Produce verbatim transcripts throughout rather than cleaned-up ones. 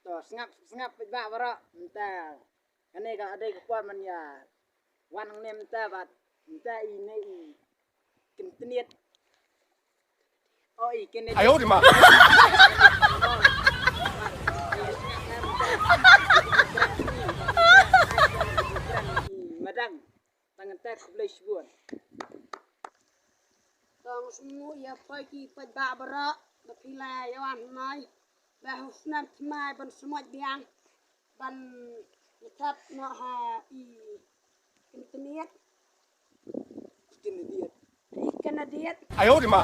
To sngap sngap peit ba baroh mynta. Kane ka dei ka por man ïa wan ne mynta bad mynta i ne i kynthniet. O i kynthniet. Ayo di ma. Madang. Tang ngan te khublei shibun. Tang smu ïa poi ki poi ba baroh ba phi la ïa wan mai. Ba hu snem tmai ban smoit biang. Ban ïatap noh ha i kynthniet. Kynthniet. I kynthniet. Ayo di ma.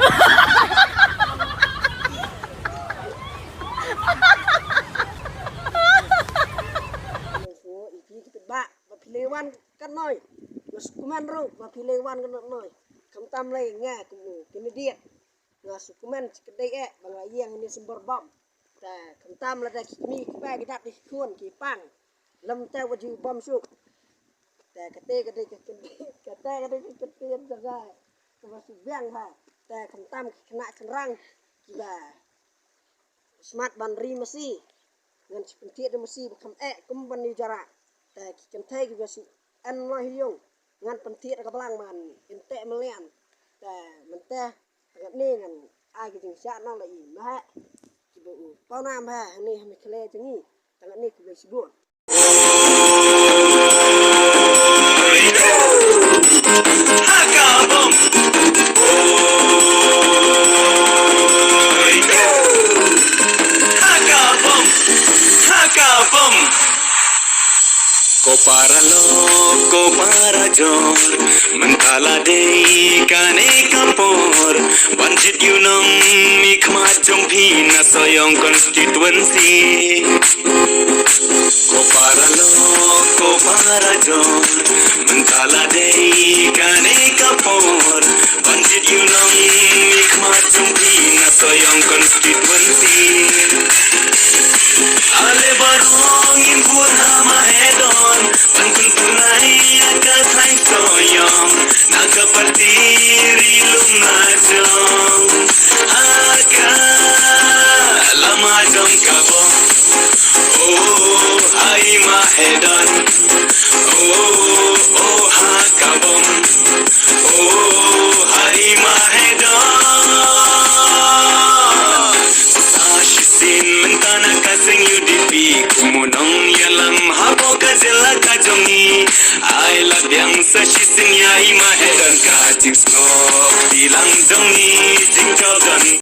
Smu ïa phi ki poi ba ba phi la wan. Kan noi. Nga sngewkmen ruh ba phi lei wan kan noi. Khamtam lei nga kum u kine diet. Nga sngewkmen shi ka dei eh ba nga ïeng ne sembor bom. Te khamtam lada ki kmie ki kpa ki dap ki khun ki pang. Lem te wa ju bom suk. Te kate ka dei ka kynti kate ka dei ka kynti jong nga. Kaba shu biang ha. Te khamtam ki khynnah shynrang kiba smat ban ri masi. Ngan shu pynthied da masi ba kham eh kum ban ïa jara. Te ki kynthei kiba shu en noh hi yung ngan pynthied da ka blang ban kin teh melian. Te mynta tang ngan ne ngan ai ki jingshah noh la i ma heh. Kiba u paw nam heh ne ha me khle jong ngi. Tang ngan ne kiba shibun. Ko para lok, ko para jor, mynta la dei kane ka por ban jied ïa u nongmihkhmat jong phi na Sohiong constituency. Ko para lok, ko para jor, mynta la dei kane ka por ban jied ïa u nongmihkhmat jong phi na Sohiong constituency. Ale baroh ngin bud ha Mahedon ban pynpynlait ïa ka thaiñ Sohiong na ka party Ri Lum Lajong. Ha ka lama jong ka bom. Oh, ha i Mahedon. Oh, oh, ha ka bom. Oh, ha i Mahedon. Sa shisien mynta na ka seng U D P kum u nongïalam hapoh ka jylla ka jong ngi. Ai la biang sa shisien ïa i Mahedon ka jingsngewbilang jong ngi jingkyrkhu.